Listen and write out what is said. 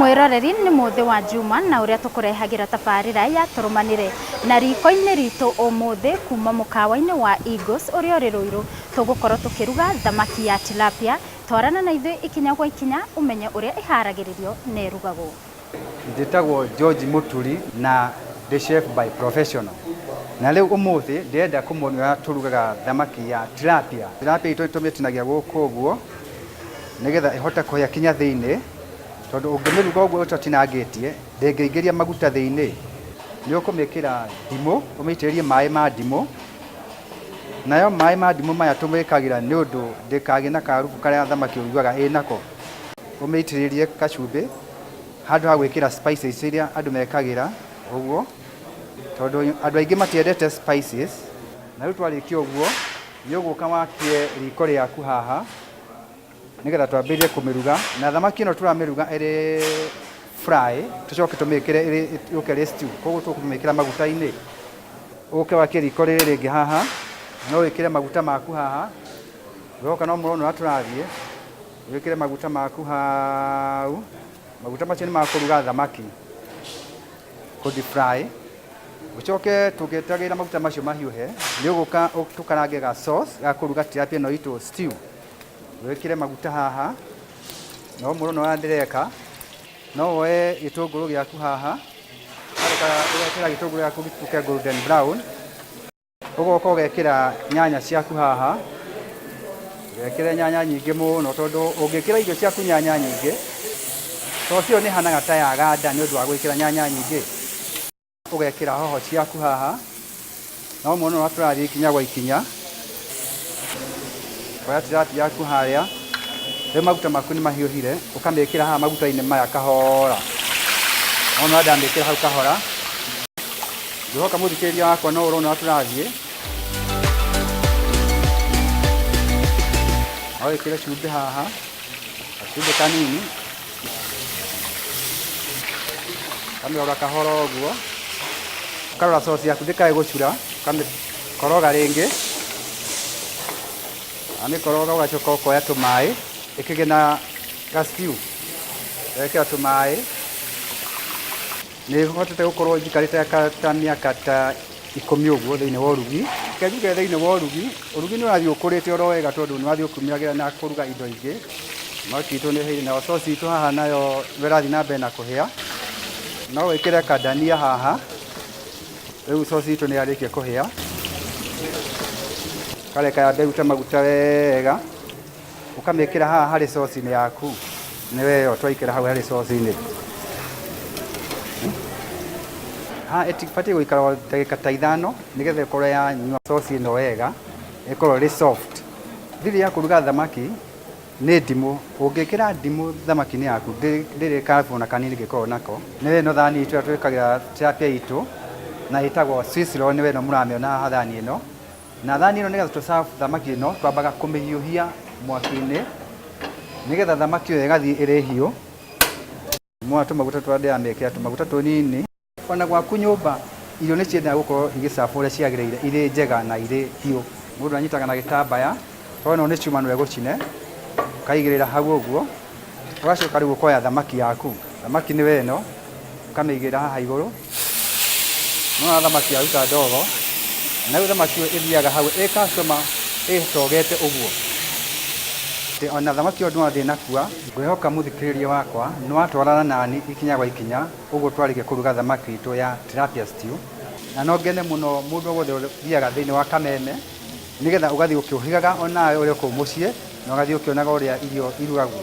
Mwĩroreri nĩ mũthĩ wa Juma na ũrĩa tũkũrehagĩra tabarĩra ya tũrũmanĩre na riko-inĩ ritũ ũmũthĩ kuma mũkawa-inĩ wa Eagles ũrĩa ũrĩ Rũirũ tũgũkorwo tũkĩruga thamaki ya tilapia. Twarana na ithuĩ ikinya gwa ikinya ũmenye ũrĩa ĩharagĩrĩrio na ĩrugagwo. Njĩtagwo George Mũturi na ndĩ chef by professional. Na rĩu ũmũthĩ ndĩrenda kũmuonia ũrĩa tũrugaga thamaki ya tilapia. Tilapia itũ tũmĩtinagia gũkũ ũguo nĩgetha ĩhote kũhĩa kinya thĩinĩ, tondũ ũngĩmĩruga ũguo ũtatinangĩtie ndĩngĩingĩria maguta thĩinĩ. Nĩ ũkũmĩkĩra ndimũ, ũmĩitĩrĩrie maĩ ma ndimũ, nayo maĩ ma ndimũ maya tũmĩkagĩra nĩ ũndũ ndĩkagĩe na kaharubu karĩa thamaki ũiguaga ĩnako. Ũmĩitĩrĩrie gacumbĩ handũ ha gwĩkĩra spices iria andũ mekagĩra ũguo, tondũ andũ aingĩ matiendete spices. Na rĩu twarĩkia ũguo, nĩ ũgũka wakie riko rĩaku haha, nĩgetha twambĩrĩrie kũmĩruga. Na thamaki ĩno tũramĩruga ĩrĩ fry, tũcoke tũmĩkĩre yũke ĩrĩ stew, koguo tũkũmĩkĩra maguta-inĩ. Ũke wakie riko rĩrĩ rĩngĩ haha, no wĩkĩre maguta maku haha, ũroka no mũrona ũrĩa tũrathiĩ, wĩkĩre maguta maku hau, maguta macio nĩ makũruga thamaki, kũ deep fry. Ũcoke tũgĩetagĩrĩra maguta macio mahiũhe, nĩ ũgũka tũkarange ga sauce ga kũruga tilapia ĩno itũ stew. Wĩkĩre maguta haha, no mũrona ũrĩa ndĩreka, no woe gĩtũngũrũ gĩaku haha, wareka ũgekĩra gĩtũngũrũ gĩaku gĩtuĩke golden brown, ũgoka ũgekĩra nyanya ciaku haha, ndũgekĩre nyanya nyingĩ mũno tondũ ũngĩkĩra irio ciaku nyanya nyingĩ, sauce ĩyo nĩ ĩhanaga ta yaganda nĩ ũndũ wa gwĩkĩra nyanya nyingĩ. Ũgekĩra hoho ciaku haha, no muone ũrĩa tũrathiĩ ikinya gwa ikinya. Oya tilapia yaku harĩa, rĩu maguta maku nĩ mahiũhire, ũkamĩkĩra haha maguta-inĩ maya kahora. Wona ũrĩa ndamĩkĩra hau kahora, ngwĩhoka mũthikĩrĩria wakwa no ũrona ũrĩa tũrathiĩ. No wĩkĩre cumbĩ haha, gacumbĩ kanini. Ũkamĩrora kahora ũguo, ũkarora sauce yaku ndĩkae gũcura, ũkamĩkoroga rĩngĩ, wamĩkoroga ũgacoka ũkoya tũmaĩ, ĩkĩgĩe na ga stew, ũgekĩra tũmaĩ. Nĩ hotete gũkorwo njikarĩte ta mĩaka ta ikũmi ũguo thĩinĩ wa ũrugi. Reke njuge thĩinĩ wa ũrugi, ũrugi nĩ ũrathiĩ ũkũrĩte oro wega tondũ nĩ ũrathiĩ ũkiumagĩra na kũruga indo ingĩ. Thamaki itũ nĩ ĩhĩire nayo sauce itũ haha nayo nĩ ĩrathiĩ na mbere na kũhĩa. No wĩkĩre kandania haha, rĩu sauce itũ nĩ yarĩkia kũhĩa. Ũkareka yambe ĩrute maguta wega. Ũkamĩkĩra haha harĩ coci-inĩ yaku, nĩyo ĩyo twaikĩra hau harĩ coci-inĩ. Haha ĩbatiĩ gũikara o ndagĩka ta ithano nĩgetha ĩkorwo yanyua coci ĩno wega, ĩkorwo ĩrĩ soft. Thiri ya kũruga thamaki nĩ ndimũ, ũngĩkĩra ndimũ thamaki-inĩ yaku ndĩrĩ karabu ona kanini ĩngĩkorwo nako. Nĩyo ĩno thani itũ ĩrĩa twĩkagĩra tilapia itũ na ĩtagwo Swiss roll nĩyo ĩno mũramĩona haha thani ĩno. Na thani ĩno nĩgetha tũ serve thamaki ĩno twambaga kũmĩhiũhia mwaki-inĩ nĩgetha thamaki ĩyo ĩgathiĩ ĩrĩ hiũ. Mwa tũmaguta tũrĩa ndĩramĩkĩra tũmaguta tũnini. Ona gwaku nyũmba irio nĩ ciendaga gũkorwo igĩ serve ũrĩa ciagĩrĩire irĩ njega na irĩ hiũ. Mũndũ anyitaga na gĩtambaya tondũ ĩno nĩ cuma no ĩgũcine, ũkaigĩrĩra hau ũguo, ũgacoka rĩu ũkoya thamaki yaku. Thamaki nĩyo ĩno, ũkamĩigĩrĩra haha igũrũ. Nĩwona thamaki yaruta ndogo, na rĩu thamaki ĩyo ĩthiaga hau ĩ customer ĩtogete ũguo. Ona thamaki ĩyo ndũrona ndĩnakua. Ngwĩhoka mũthikĩrĩria wakwa nĩwatwarana nani ikinya gwa ikinya ũguo twarĩkia kũruga thamaki itũ ya tilapia stew. Na no ngene mũno mũndũ o wothe ũthiaga thĩinĩ wa kameme nĩgetha ũgathiĩ ũkĩũhĩgaga onawe ũrĩ o kũu mũciĩ na ũgathiĩ ũkĩonaga ũrĩa irio irugagwo.